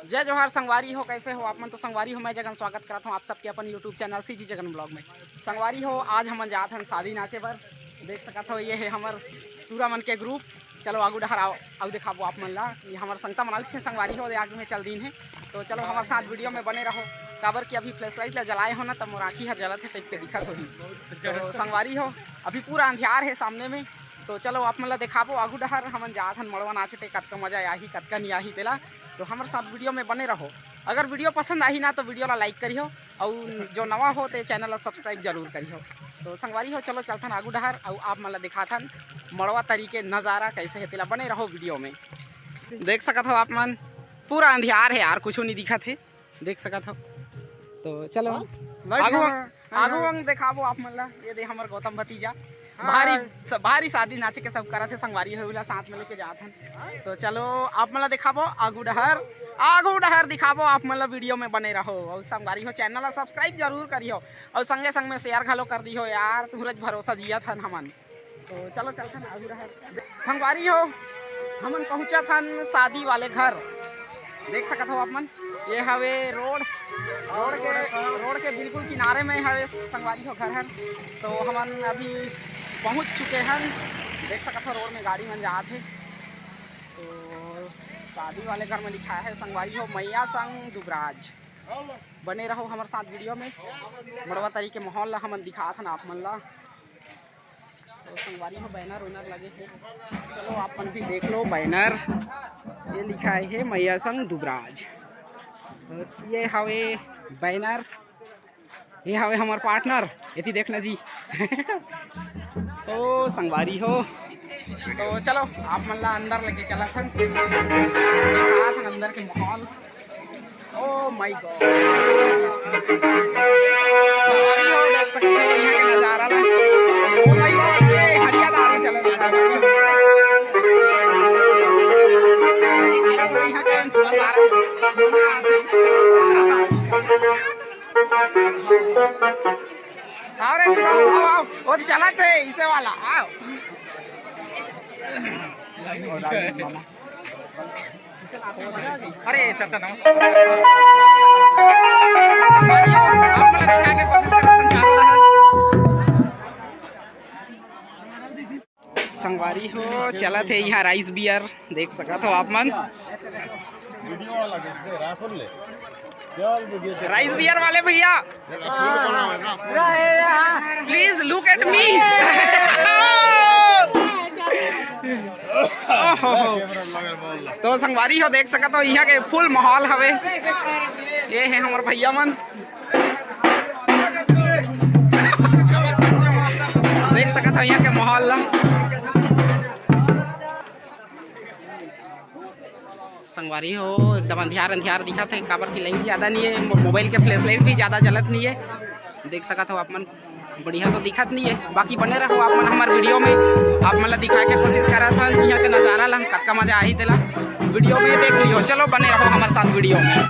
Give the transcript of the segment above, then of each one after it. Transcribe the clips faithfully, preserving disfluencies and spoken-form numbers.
जय जोहार संगवारी हो, कैसे हो आप मन? तो संगवारी हो, मैं जगन स्वागत करत हूँ आप सबके अपन YouTube channel CG Jagan blog में। संगवारी हो, आज हमन जात हन शादी नाचे बर। देख सकत हो, ये है हमर टूरा मन के ग्रुप। चलो आगू डहर आओ, आगू दिखाबो आप मन ला। ये हमर संगता मन आल छे संगवारी हो, आगू में चल दीन है। तो चलो हमर साथ वीडियो में बने रहो, काबर कि अभी फ्लैश लाइट ला जलाए हो ना, तब मोर आँखी ह जलत है, टाइप के दिखत होही। तो संगवारी हो, अभी पूरा अंधियार है सामने में। तो चलो आप मन ला दिखाबो आगू डहर, हमन जात हन मड़वा नाचे ते, कतका मजा आही, कतका नहीं आही तेला। तो हमर साथ वीडियो में बने रहो। अगर वीडियो पसंद आही ना, तो वीडियो ला लाइक करिहो, अउ जो नवा हो ते चैनल ला सब्सक्राइब जरूर करिहो। तो संगवारी हो, चलो चलथन आगू डहर, अउ आप मन ला दिखाथन मड़वा तरी के नजारा कैसे है तेला। बने रहो वीडियो में। देख सकत हो आप मन, पूरा अंधियार है यार, कुछ नहीं दिखत है। देख सकत हो। तो चलो हाँ, लाइट आगू, लगा है। आगू अंग दिखाबो आप मन ला। ये दे हमर गौतम भतीजा, हाँ। भारी स-, भारी शादी नाचे के सब करत है, संगवारी हो ला साथ में लेके जात हन। तो चलो आप मन ला दिखाबो आगू डहर, आगू डहर दिखाबो आप मन ला, वीडियो में बने रहो। और संगवारी हो, चैनल ला सब्सक्राइब जरूर करिहो, और संगे संग में शेयर घलो कर दिहो यार, तुहरज भरोसा जियत हन हमन। तो चलो चलथन आगू डहर। संगवारी हो, हमन पहुँचत हन शादी वाले घर। देख सकत हो आप मन, ये हवे रोड, रोड के, रोड के बिल्कुल किनारे में हवे संगवारी हो घर हर। तो हमन अभी पहुँच चुके हन। देख सकत हो रोड में गाड़ी मन जात हे। तो शादी वाले घर में लिखा है संगवारी हो मैया संग दुबराज। बने रहो हमर साथ वीडियो में। मड़वा तरी के माहौल ला हमन दिखात हन आप मन ला। तो संगवारी हो, बैनर उनर लगे हे, चलो आप मन भी देख लो बैनर। ये लिखा है मैया संग दुबराज। तो ये हवे बैनर, ये हवे हमर पार्टनर, एती देखना जी। तो संगवारी हो, तो चलो आप मन ला अंदर लेके चलत हन, दिखात हन अंदर के माहौल। Oh my God। संगवारी हो, देख सकते हो यहाँ के नजारा ला। Oh my God, ये हरिया दारू चलत है। यहाँ के नजारा। आओ रे, आओ, आओ, आओ। वो चलत है, इसे वाला, आओ। अरे चाचा, नमस्कार। आप मन ला दिखाए के कोशिश करत हन, चालू रहा। संगवारी हो, चलत है यहाँ राइस बियर, देख सकत हो आप मन। राइस बियर वाले भैया, please look at me। तो संगवारी हो, देख सकत हो, यहाँ के full माहौल हवे। ये है हमर भैया मन, देख सकत हो यहाँ के माहौल ला। संगवारी हो, एकदम अंधियार अंधियार दिखत हे, काबर कि लाइट ज्यादा नहीं है, मो-, मोबाइल के फ्लैश लाइट भी ज्यादा जलत नहीं है। देख सकत हो आप मन, बढ़िया तो दिखत नहीं है, बाकी बने रहो आप मन हमर वीडियो में। आप मन ला दिखाए के कोशिश करत हन यहाँ के नजारा ला, कतका मजा आही तेला वीडियो में देख लियो। चलो बने रहो हमर साथ वीडियो में।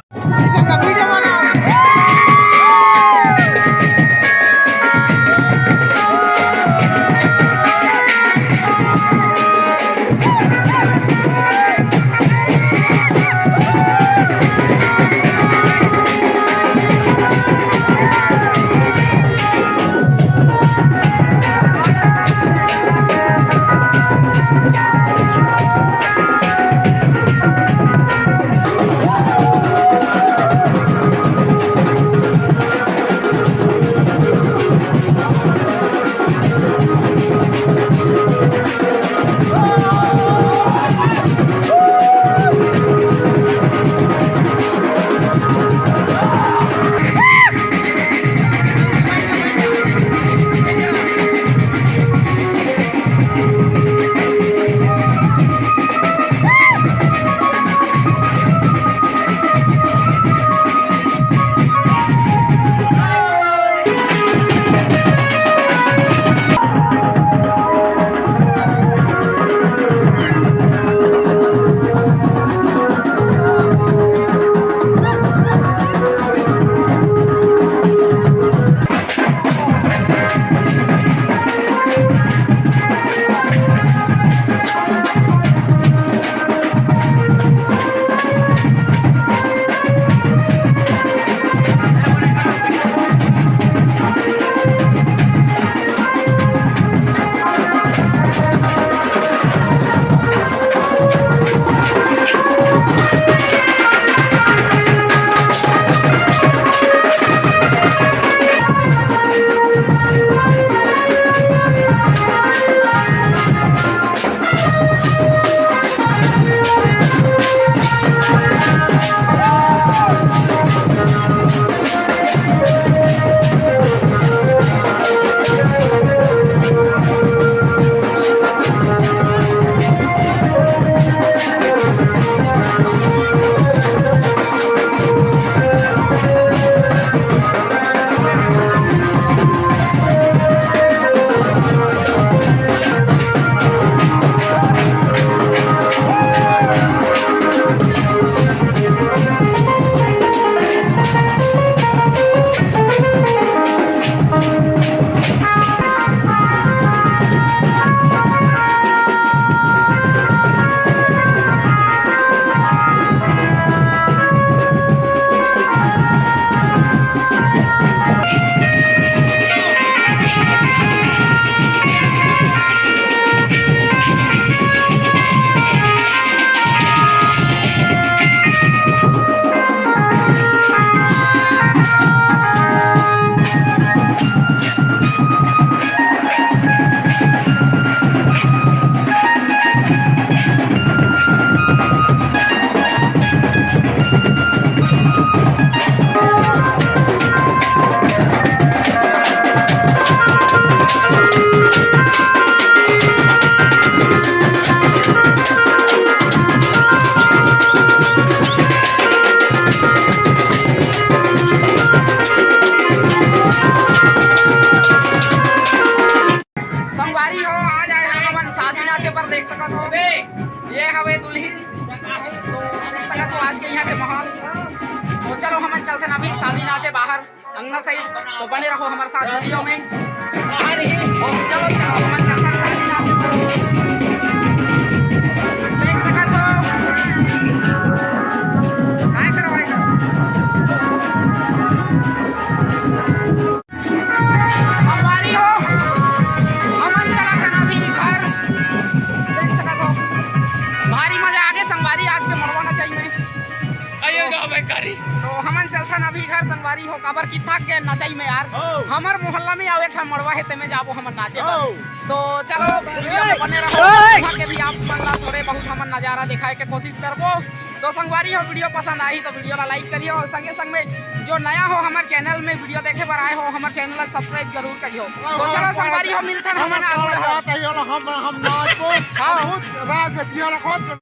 यहाँ के माहौल। तो चलो, हमन चलथन अभी शादी नाचे बाहर अंगना side, तो बने रहो हमर साथ video में। चलो, चलो, हमन चलथन शादी नाचे बाहर। देख सकत हो, काय करवाए हो? संगवारी हो, हमन चलत हन अभी घर। देख सकत हो, भारी मजा आगे संगवारी आज के मड़वा नचई में। आइए गाँव में करी। तो हमन चलथन अभी घर संगवारी हो, काबर कि थक गए नचई में यार। हो। हमर मोहल्ला में आवे ठा मड़वा हे, तेमे जाबो हमन नाचे बर। हो। तो चलो, video में बने रहो। ओए! वहाँ के भी आप मन ला थोड़े बहुत हमन नजारा दिखाए के कोशिश करबो। तो संगवारी हो, video पसंद आही तो video ला like करियो और संगे संग में जो नया हो हमर channel में video देखे बर आए हो, हमर channel ला subscribe जरूर करियो। तो चलो संगवारी हो, मिलथन हमन आगू। हम, हम नाचबो। हाँ। हम खुद राज में पिया ला खुद